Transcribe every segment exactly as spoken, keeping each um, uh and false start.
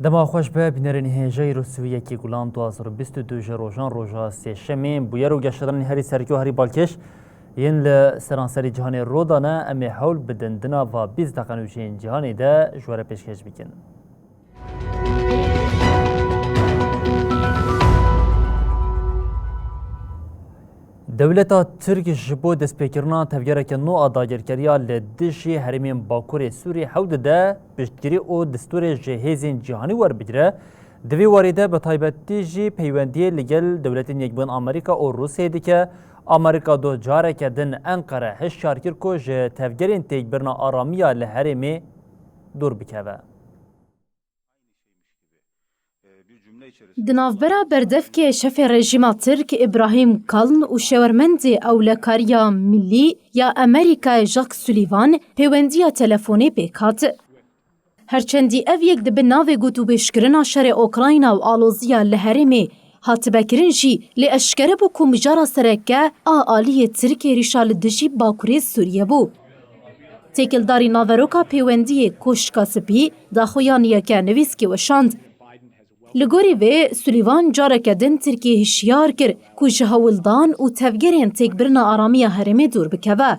Dema xweş be, bînerên hêja îro sibê yekê Gulan du hazar û bîst û du ji rojan roja sêşemê, bûyer û geşedanên herî serkê û herî balkêş yên li seranserî cîhanê rû dane, em ê hewl bidin di nava bîst deqe nûjeyên cîhanê de ji we re pêşkêş bikin. Dewleta Tirk ji bo destpêkirina tevgereke nû a dagirkeriya li dijî herêmên Bakurê Sûriyê hewl dide piştgirî û destûrê ji hêzên cîhanî werbigire. Di vî warî de bi taybetî jî peywendiyê li gel Dewletên Yekbûyî yên Amerîka û Rûsyayê dike. Amerîka doh careke din Enqere hişyar kir ku ji tevgerên têkbirina aramiya li herêmê dûr bikeve. Di navbera berdevkê şefê rejîma Tirk Îbrahîm Kaln û şêwermendê ewlekariya milî ya Amerîkayê Jack Sullivan pêwendiya telefonê pêk hat. Her çendî ev yek di bin navê gotûbêjkirina şerê Ukrayna û aloziya li herêmê hatibe kirin jî, lê eşkere bû ku mijara sereke a aliyê Tirk êrîşa li dijî Bakurê Sûriyê bû. Têkildarî naveroka pêwendiyê Koşka Spî daxuyaniyeke nivîskî weşand. Li gorî vê, Sullivan careke din Tirkiyê hişyar kir ku ji hewldan û tevgerên têkbirina aramiya herêmê dûr bikeve.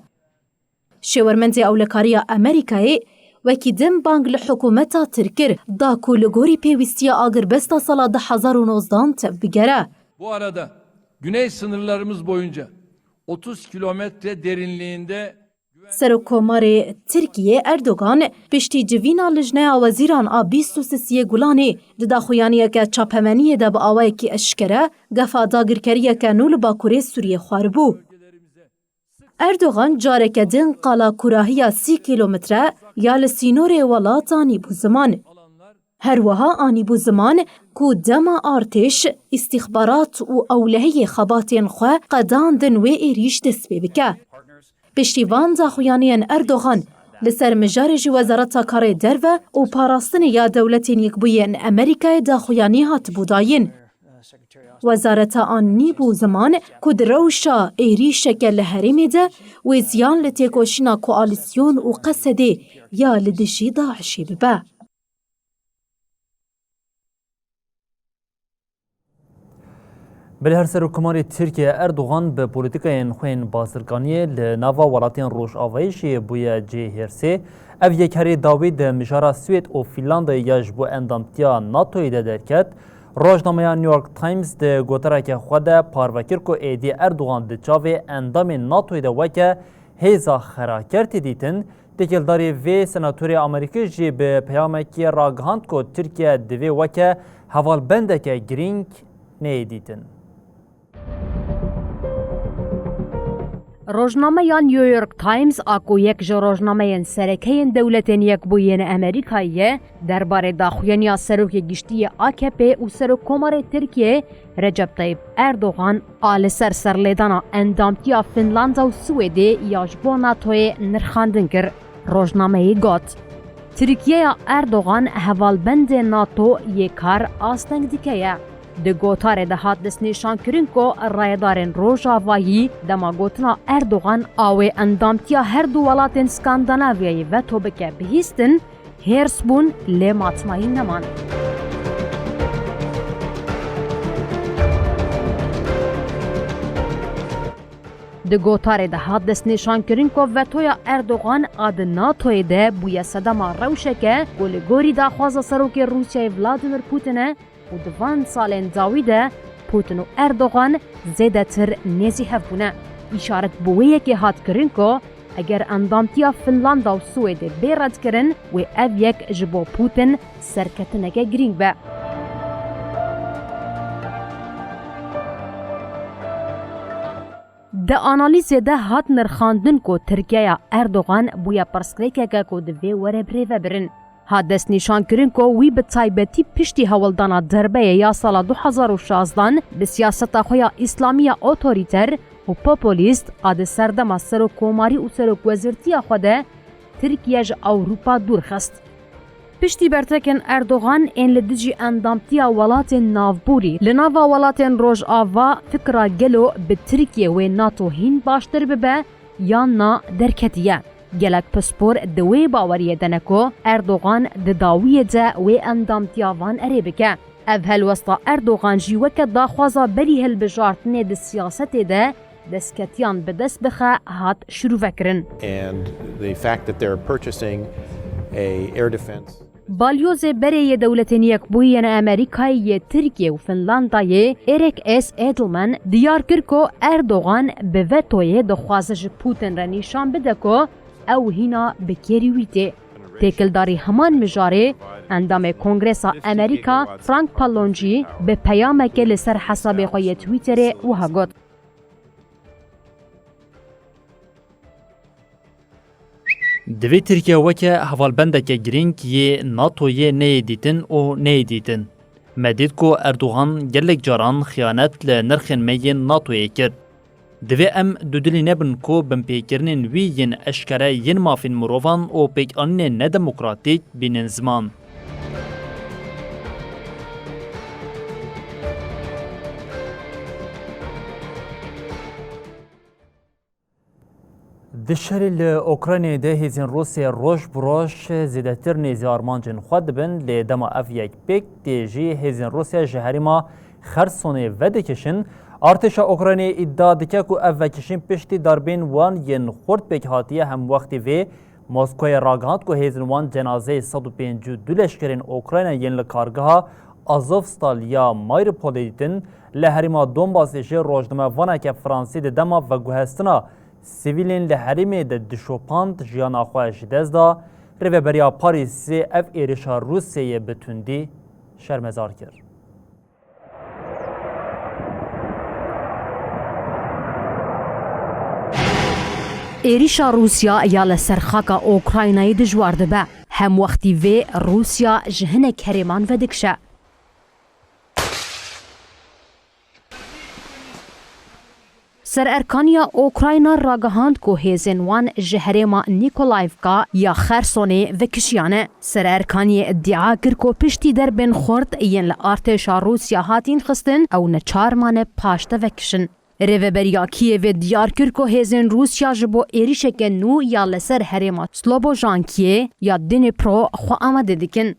Şêwermendê ewlekariya Amerîkayê wekî din bang li hikûmeta Tirk kir, da ku li gorî pêwîstiya agirbesta sala du hezar û nozdehan tevbigere. Bu arada güney sınırlarımız boyunca otuz kilometre derinliğinde Serokkomarê Tirkiyê Erdogan piştî civîna Lijneya Wezîran a bîst û sisiyê Gulanê di daxuyaniyeke çapemeniyê de bi awayekî eşkere gefa dagirkeriyeke nû li Bakurê Sûriyê xwaribû. Erdogan careke din qala kûrahiya sî kîlometre ya li sînorê welat anîbû ziman. Her wiha anîbû ziman ku dema artêş, îstîxbarat û ewlehiyê xebatên xwe qedandin wê êrîş dest pê bike. Piştî van daxuyaniyên Erdogan, li ser mijarê jî Wezareta Karê Derve û Parastinê ya Dewletên Yekbûyî yên Amerîkayê daxuyanî hatibû dayîn. Wezareta anîbû ziman ku di rewşa êrîşeke li herêmê de wê ziyan li têkoşîna koalîsyon û Qesedê ya li dijî DAIŞê bibe. Belê her Serokkomarê Tirkiye Erdogan bi polîtîkayên xwe yên bazirganiyê li nava welatên Rojavayê jî bûye cihê hêrsê. Ev yek herî dawî di mijara Swêd û Fînlandayê ya ji bo endamtiya NATOyê de derket. Rojnameya New York Times di gotareke xwe de parve kir ku êdî Erdogan di çavê endamên NATOyê de weke hêza xeraker tê dîtin. Têkildarî vê senatorê Amerîkî jî bi peyamekê ragihand ku Tirkiye divê weke hevalbendeke girîng neyê dîtin. Rojnameya New York Times a ku yek ji rojnameyên sereke yên Dewletên Yekbûyî yên Amerîkayê ye, derbarê daxuyaniya Serokê Giştî yê A K P û Serokkomarê Tirkiyê Recep Tayyip Erdogan a li ser serlêdana endamtiya Finlanda û Swêdê ya ji bo NATOyê nirxandin kir. Rojnameyê got, Tirkiyeya Erdogan hevalbendê NATO yê kar asteng dike ye. Di gotarê de hat destnîşankirin ku rayedarên Rojavayî dema gotina Erdogan a wê endamtiya her du welatên Skandinavyayê veto bike bihîstin, hêrs bûn, lê matmayî neman. Di gotarê de hat destnîşankirin ku vetoya Erdogan a di NATOyê de bûye sedema rewşeke ku li gorî daxwaza Serokê Rûsyayê Vladimir Putin e û di van salên dawî de Putin û Erdogan zêdetir nêzî hev bûne. Îşaret bi wê yekê hat kirin ku eger endamtiya Finlanda û Swêdê bê redkirin, wê ev yek ji bo Putin serketineke girîng be. Di analîzê de hat nirxandin ku Tirkiyeya Erdogan bûye pirsgirêkeke ku divê were birêvebirin. Hat destnîşankirin ku wî bi taybetî piştî hewldana derbeyê ya sala du hezar û şazdan bi siyaseta xwe ya îslamî ya otorîter û populîst a di serdema serokkomarî û serokwezîrtiya xwe de Tirkiye ji Ewropa dûr xist. Piştî bertekên Erdogan ên li dijî endamtiya welatên navborî, li nava welatên Rojava fikra gelo bi Tirkiye wê NATO hîn baştir bibe yan na derketiye. Gelek pispor di wê baweriyê de ne ku Erdogan di dawiyê de wê endamtiya van erê bike. Ev helwesta Erdogan jî weke daxwaza berî hilbijartinê di siyasetê de destketiyan bi dest bixe hat şirûvekirin. And the fact that they're purchasing a air defense Balyozê berê yê Dewletên Yekbûyî yên Amerîkayê, yê Tirkiye û Finlandayê Erik S. Edelman diyar kir ku Erdogan bi vetoyê dixwaze ji Putin re nîşan bide ku ew hîna bi kêrî wî tê. Têkildarî heman mijarê endamê Kongresa Amerîka Frank Pallone jî bi peyamekê li ser hesabê xwe yê Twitterê wiha got. Divê Tirkiye weke hevalbendeke girîng yê NATOyê neyê dîtin û neyê dîtin. Me dît ku Erdogan gelek caran xiyanet li nirxên me yên NATOyê kir. Divê em dudilî nebin ku binpêkirinên wî yên eşkere yên mafên mirovan û pêkanînên nedemokratîk bînin ziman. Di şerê li Ukraynayê de hêzên Rûsyayê roj bi roj zêdetir nêzî armancên xwe dibin, lê dema ev yek pêk tê jî hêzên Rûsya ji herêma Xersonê vedikişin. Artêşa Ukraynayê îdia dike ku ev vekişîn piştî darbên wan yên xurt pêk hatiye, hem wextî vê Moskowayê ragihand ku hêzên wan cenazeyê sed û pêncî û du leşkerên Ukrayna yên li kargeha Azovstal ya Mariupolê dîtin. Li herêma Donbasê jî rojnamevaneke Fransî di dema veguhestina sivîlên li herêmê de dişopand, jiyana xwe ji dest da. Rêveberiya Parîsê ev êrişa Rûsyayê bi tundî şermezar kir. Êrîşa Rûsya ya li ser xaka Ukraynayê dijwar dibe. Hem wextî vê Rûsya ji hinek herêman vedikişe. Sererkaniya Ukrayna ragihand ku hêzên wan ji herêma Nikolayivka ya Xersonê vekişiyane. Sererkaniyê îdia kir ku piştî derbên xurt yên li artêşa Rûsya hatîn xistin, ew neçar mane paşde vekişin. Rêveberiya Kîevê diyar kir ku hêzên Rûsya ji bo êrîşeke nû ya li ser herêma Slobojankiyê ya Dnipro xwe amade dikin.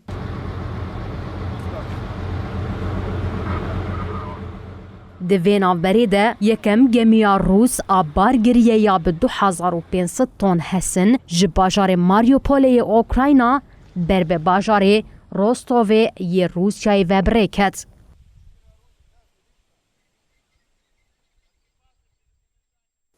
Di vê navberê de yekem gemiya Rûs a bargiriyê ya bi du hezar û pênc sed ton hesin ji bajarê Mariupolê yê Ukrayna ber bi bajarê Rostovê yê Rûsyayê ve bi rê ket.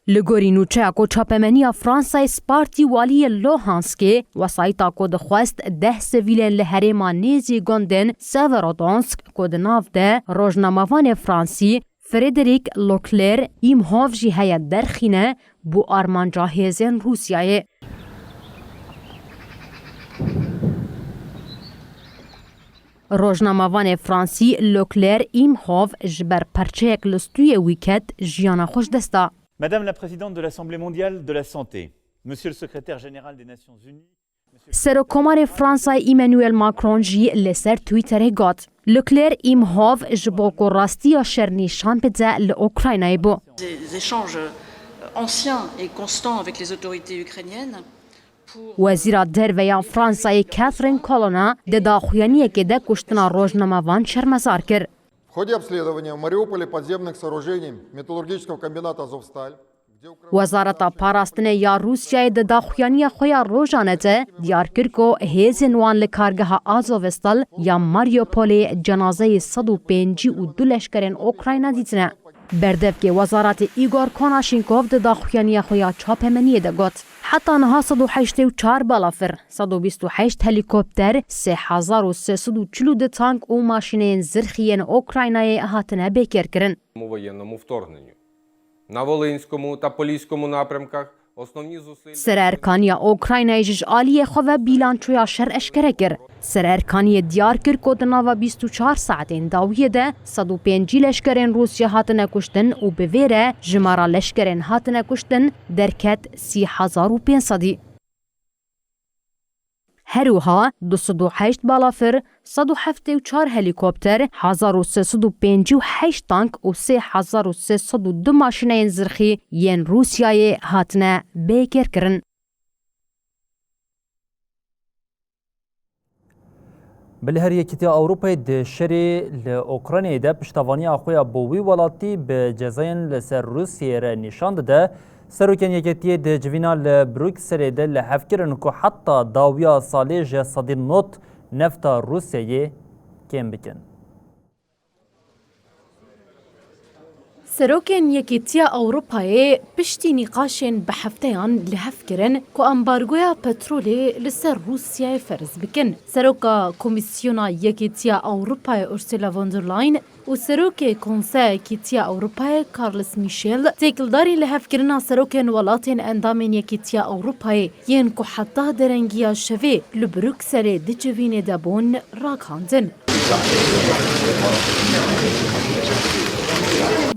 Li gorî nûçeya ku çapemeniya Fransayê spartî waliyê Luhanskê, wesayîta ku dixwest deh sivîlên li herêma nêzî gundên Severodonsk ku di nav de rojnamevanê Fransî Frederic Leclerc Imhoff jî heye derxîne, bû armanca hêzên Rûsyayê. Rojnamevanê Fransî Leclerc Imhoff ji ber perçeyek li stûyê wî ket, jiyana xwe ji dest da. Madame la Présidente de l'Assemblée Mondiale de la Santé, Monsieur le Secrétaire Général des Nations Unies, Serokkomarê Fransayê Emmanuel Macron jî li ser Twitterê got, Leclerc Imhoff ji bo ku rastiya şer nîşan bide li Ukraynayê bû. Des échanges anciens et constants avec les autorités ukrainiennes. Wezîra Derve ya Fransayê Catherine Colonna di daxuyaniyekê de kuştina rojnamevan şermezar kir. В ходе обследования в Мариуполе подземных сооружений металлургического комбината «Азовсталь», где укра- Wezareta Parastinê ya Rûsyayê di daxuyaniya xwe ya rojane de diyar kir ku hêzên wan li kargeha Azovstal ya Mariupolê cenazeyê sed û pêncî û du leşkerên Ukrayna dîtine. Berdevkê wezaretê Igor Konashenkov di daxuyaniya xwe ya çapemeniyê de got, heta niha sed û heştê û çar balafir, sed û bîst û heşt helîkopter, sê hezar û sê sed û çil û du tank û maşîneyên zirxî yên Ukraynayê hatine bêkêrkirin. Воєнному вторгненню. На Волинському та Поліському напрямках основні зусилля Sererkaniya Ukraynayê jî ji aliyê xwe ve bîlançoya şer eşkere kir. Sererkaniyê diyar kir ku di nava bîst û çar saetên dawiyê de sed û pêncî leşkerên Rûsya hatine kuştin û bi vê re jimara leşkerên hatine kuştin derket sî hezar û pênc sedî. Her wiha du sed û heşt balafir, sed û heftê û çar helîkopter, hezar û sê sed û pêncî û heşt tank û sê hezar û sê sed û du maşîneyên zirxî yên Rûsyayê hatine bêkêrkirin. Bi li her Yekîtiya Ewropayê di şerê li Ukraynayê de piştevaniya xwe ya bo wî welatî bi cezayên li ser Rûsiyê re nîşan dide, serokên Yekîtiyê di civîna li Brukselê de li hev kirin ku heta dawiya salê ji sedî not nefta Rûsyayê kêm bikin. Serokên Yekîtiya Ewropayê piştî nîqaşên bi hefteyan li hev kirin ku ambargoya petrolê li ser Rûsyayê ferz bikin. Seroka Komîsyona Yekîtiya Ewropayê Ursula von der Leyen û Serokê Konseya Yekîtiya Ewropayê Charles Michel têkildarî lihevkirina serokên welatên endamên Yekîtiya Ewropayê yên ku heta derengiya şevê li Brukselê di civînê de bûn ragihandin.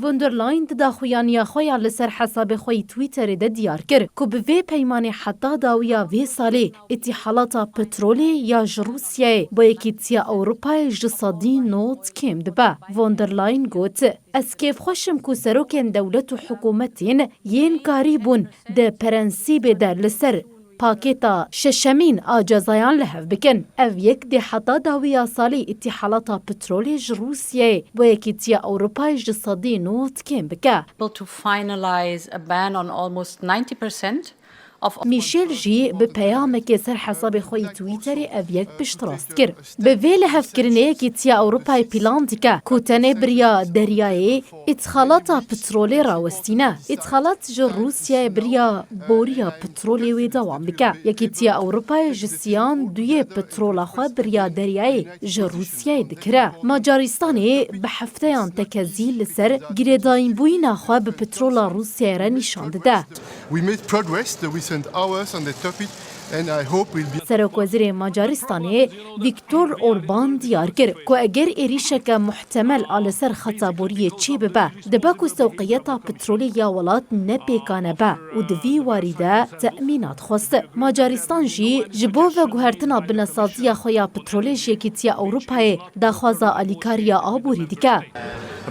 Von der Leyen di daxuyaniya xwe ya li ser hesabê xwe yî Twitterê de diyar kir ku bi vê peymanê heta dawiya vê salê îtîhalata petrolê ya ji Rûsyayê bo Yekîtiya Ewropayê ji sedî not kêm dibe. Von der Leyen got, Ez kêfxweş im ku serokên dewlet û hikûmetên yên karîbûn di prensîbê de li ser pakêta şeşemîn a cezayan li hev bikin. Ev yek dê heta dawiya salê îtîhalata petrolê ji Rûsyayê bo Yekîtiya Ewropayê ji sedî not kêm bike. To finalize a ban on almost ninety percent of Michel jî bi peyamekê ser hesabê xwe yî Twitterê ev yek piştrast kir. Bi vê lihevkirinê Yekîtiya Ewropayê plan dike ku tenê bi riya deryayê îtxalata petrolê rawestîne. Îtxalat ji Rûsyayê bi riya boriya petrolê wê dewam bike. Yekîtiya Ewropayê ji siyan duyê petrola xwe bi riya deryayê ji Rûsyayê dikire. Macaristanê bi hefteyan tekezî li ser girêdayînbûyîna xwe bi petrola Rûsyayê re nîşan dide. We made progress the recent hours on the topic, and I hope we'll be Serokwezîrê Macaristanê Viktor Orban diyar kir ku eger êrîşeke muhtemel a li ser xeta boriyê çêbibe, dibe ku sewqiyeta petrolê ya welat ne pêkane be û di vî warî de temînat xwest. Macaristan jî ji bo veguhertina binesaziya xwe ya petrolê ji Yekîtiya Ewropayê daxwaza alîkariya aborî dike.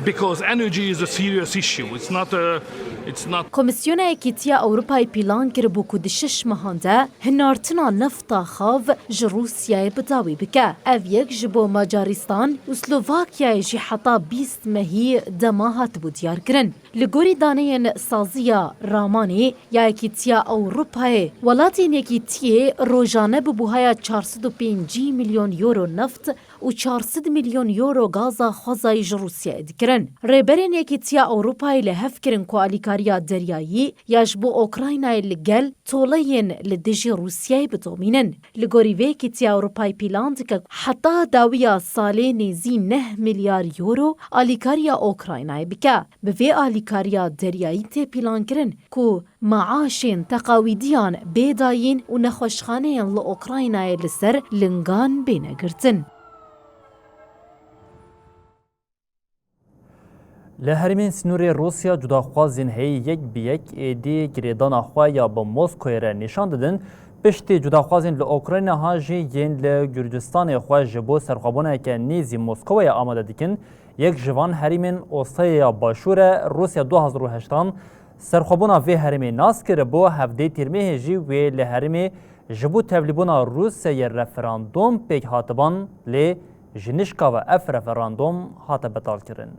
Because energy is a serious issue. It's not a, it's not Komîsyona Yekîtiya Ewropayê plan kiribû ku di şeş mehan de hinartina nefta xav ji Rûsyayê bi dawî bike. Ev yek ji bo Macaristan û Slovakyayê jî heta bîst mehî dema hatibû diyarkirin. Li gorî daneyên saziya Ramanê ya Yekîtiya Ewropayê, welatên Yekîtiyê rojane bi buhaya çar sed û pêncî milyon euro neft û çar sed milyon euro gaza xwezayî ji Rûsyayê dikirin. Rêberên Yekîtiya Ewropayê li hev kirin ku alîkariya deryayî ya ji bo Ukraynayê li gel toleyên li dijî Rûsyayê bidomînin. Li gorî vê Yekîtiya Ewropayê pîlan dike heta dawiya salê nêzî neh milyar euro alîkariya Ukraynayê bike. Bi vê alîkariya deryayî tê pîlankirin ku maaşên teqawîdiyan bê dayîn û nexweşxaneyên li Ukraynayê li ser lingan bêne girtin. Li herêmên sînorê Rûsya cudaxwazên heyî yek bi yek êdî girêdana xwe ya bi Moskoyê re nîşan didin. Piştî cudaxwazên li Ukrayna ha jî yên li Gurcistanê xwe ji bo serxwebûneke nêzî Moskowayê amade dikin. Yek ji van herêmên Oseya Başûr e. Rûsya du hezar û heştan serxwebûna vê herêmê nas kiribû. Hevdê Tîrmehê jî wê li herêmê ji bo tevlîbûna Rûsyayê referandûm pêk hatiban, lê ji nişka ve ev referandûm hate betalkirin.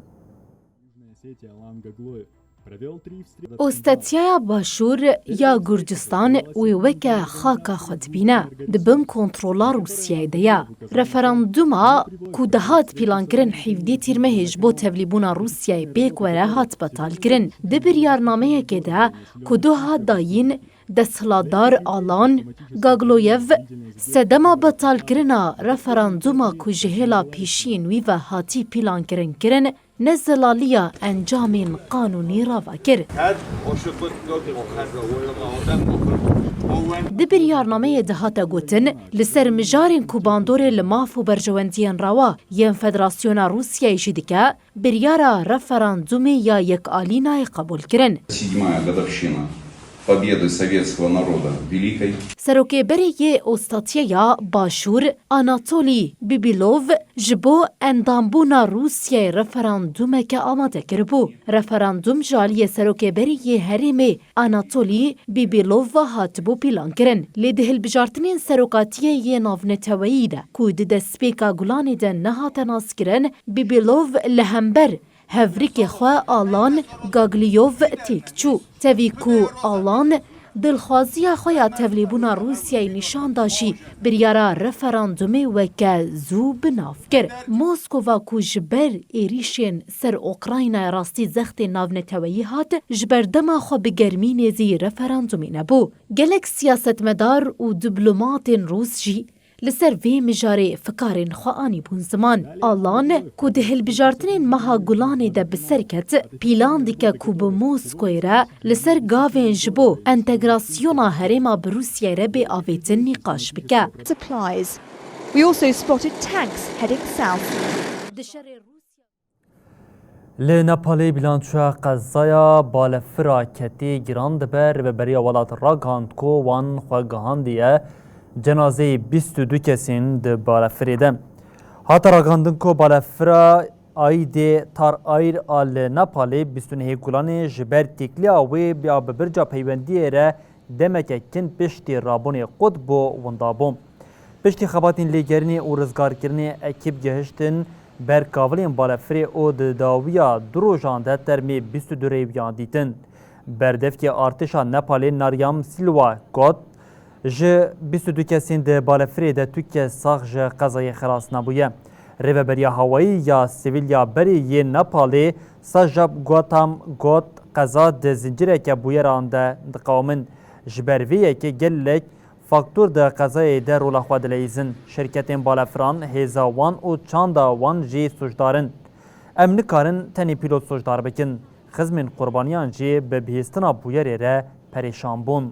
Ostetyaya Başûr ya Gurcistan wê weke xaka xwe dibîne, di bin kontrola Rûsyayê de ye. Referanduma ku dihat pîlankirin hevdê Tîrmehê ji bo tevlîbûna Rûsyayê pêk were hat betalkirin. Di biryarnameyekê de ku doha dayîn, desthilatdar Alan Gagloyev sedema betalkirina referanduma ku ji hêla pêşiyên wî ve hatî pîlankirin kirin, nezelaliya encamên qanûnî rava kir. Di biryarnameyê de hate gotin, li ser mijarên ku bandorê li maf û berjewendiyên rewa yên Federasyona Rûsyayê jî dike, biryara referandumê ya yekalî nayê qebûlkirin. Седьмая годовщина победы советского народа в Великой. Serokê berê yê Ostatiyeya Başûr, Anatolî Bibilov, ji bo endambûna Rûsyayê referandumeke amade kiribû. Referandum ji aliyê serokê berê yê herêmê Anatolî Bibilov ve hatibû pîlankirin. Lê di hilbijartinên serokatiyê yê navneteweyî de ku di destpêka Gulanê de nehate naskirin, Bibilov li hember hevrikê xwe Alan Gagliyov têk çû. Tevî ku Alan dilxwaziya xwe ya tevlîbûna Rûsyayê nîşan da jî, biryara referandumê weke zû bi nav kir. Moskova ku ji ber êrîşên ser Ukraynayê rastî zextên navneteweyî hat, ji ber dema xwe bi germî nêzî referandumê nebû. Gelek siyasetmedar û diplomatên rûs jî li ser vê mijarê fikarên xwe anîbûn ziman. Alan, ku di hilbijartinên meha Gulanê de bi ser ket, pîlan dike ku bi Moskoyê re li ser gavên ji bo entegrasyona herêma bi Rûsyayê re bê avêtin nîqaş bike. Supplies. We also spotted tanks heading south. Di şerê Rûsya Li Nepalê bilançoya qezaya balefira ketê giran dibe. Rêveberiya welat ragihand ku wan xwe gihandiye cenazeyê bîst û du kesên di balefirê de. Hate ragihandin ku balefira Aidê Tar Air a li Nepalê bîst û nehê Gulanê ji ber têkiliya wê ya bi birca peywendiyê re demeke kin piştî rabûnê qut bû winda bû. Piştî xebatên lêgerînê û rizgarkirinê ekîp gihiştin ber kavilên balefirê û di dawiya du rojan de termê bîst û du rêwiyan dîtin. Berdevkê artêşa Nepalê Naryam Silwa got, ji bîst û du kesên di balefirê de tu kes sax ji qezayê xelas nebûye. Rêveberiya hewayî ya sivîl ya berê yê Nepalê Sajab Gautam got, qeza di zincireke bûyeran de diqewimin. Ji ber vê yekê gelek faktor di qezayê de rola xwe dileyîzin. Şirketên balefiran, hêza wan û çanda wan jî sûcdar in. Em nikarin tenê pîlot sûcdar bikin. Xizmên qurbaniyan jî bi bihîstina bûyerê re perêşan bûn.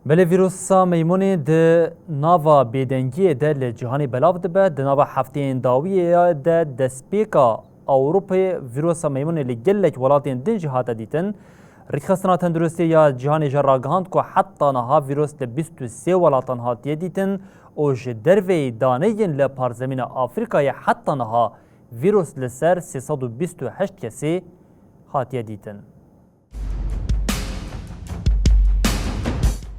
Belê vîrusa meymunê di nava bêdengiyê de li cîhanê belav dibe. Di nava hefteyên dawiyê de destpêka Ewropayê vîrusa meymunê li gelek welatên din jî hate dîtin. Rêkxistina Tenduristiyê ya Cîhanê jî ragihand ku heta niha vîrus li bîst û sê welatan hatiye dîtin û ji derveyî daneyên li parzemîna Afrîkayê heta niha vîrus li ser sê sed û bîst û heşt kesê hatiye dîtin.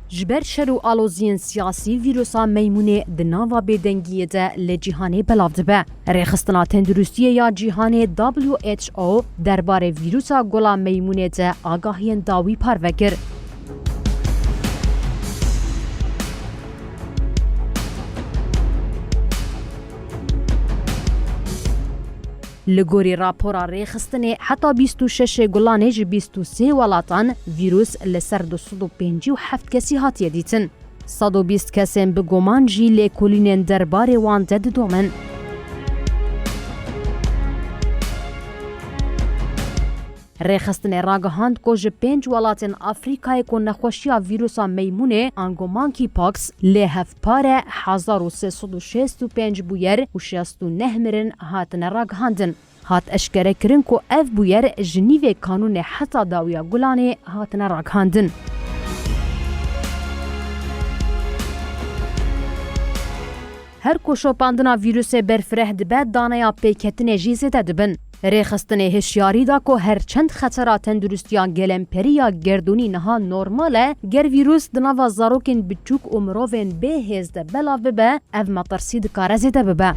Ji ber şer û aloziyên siyasî, vîrusa meymunê di nava bêdengiyê de li cîhanê belav dibe. Rêxistina Tenduristiyê ya Cîhanê, W H O, derbarê vîrusa gola meymunê de agahiyên dawî parve kir. Li gorî rapora rêxistinê, heta bîst û şeş Gulanê ji bîst û sê welatan vîrus li ser du sed û pêncî û heft kesî hatiye dîtin. Sed û bîst kesên bi guman jî lêkolînên derbarê wan de didomin. Rêxistinê ragihand ku ji pênc welatên Afrîkayê ku nexweşiya vîrusa meymunê, ango monkeypox, lê hevpar e, hezar û sê sed û şêst û pênc bûyer û şêst û neh mirin hatine ragihandin. Hat eşkerekirin ku ev bûyer ji nîvê kanûnê heta dawiya Gulanê hatine ragihandin. Her ku şopandina vîrusê berfireh dibe, daneya pêketinê jî zêde dibin. Rêxistinê hişyarî da ku her çend xetera tenduristiya gelemperî ya gerdûnî niha normal e, ger vîrus di nava zarokên biçûk û mirovên bê hêz de belav bibe, ev metirsî dikare zêde bibe.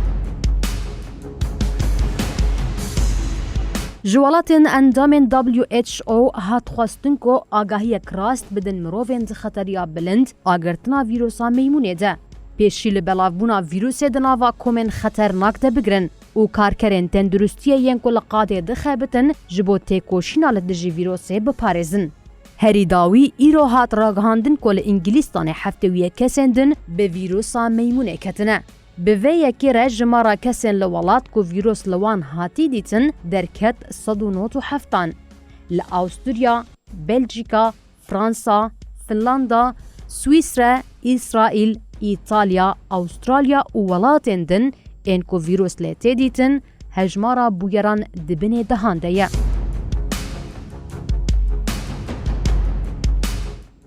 Ji welatên endamên W H O hat xwestin ku agahiyek rast bidin mirovên di xeteriya bilind a girtina vîrusa meymûnê de. Pêşî li belavbûna vîrusê di nava komên xeternak de bigrin û karkerên tenduristiyê yên ku li qadê dixebitin ji bo têkoşîna li dijî vîrusê biparêzin. Herî dawî îro hat ragihandin ku li Îngilîstanê heftê û yek kesên din bi vîrusa meymûnê ketine. Bi vê yekê re jimara kesên li welat ku vîrus li wan hatî dîtin derket sed û nod û heft an. Li Awusturya, Belcîka, Fransa, Finlanda, Swîsre, Îsraîl, Îtalya, Awustralya û welatên din ên ku vîrus lê tê dîtin, hejmara bûyeran di binê dehan de ye.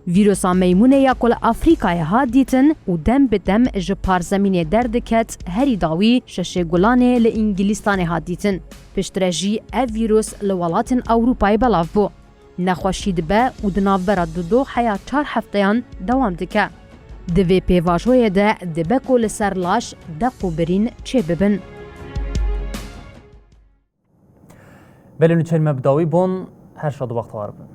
Vîrusa meymûnê ya ku li Afrîkayê hat dîtin û dem bi dem ji parzemînê derdiket, herî dawî şeşê Gulanê li Îngilîstanê hat dîtin. Piştre jî ev vîrus li welatên Ewropayê belav bû. Nexweşî dibe û di navbera dudoh heya çar hefteyan dewam dike. Di vê pêvajoyê de dibe ku li ser laş deq û birîn çêbibin. Belê nûçeyên me bi dawî bûn, her şad û wextewar bin.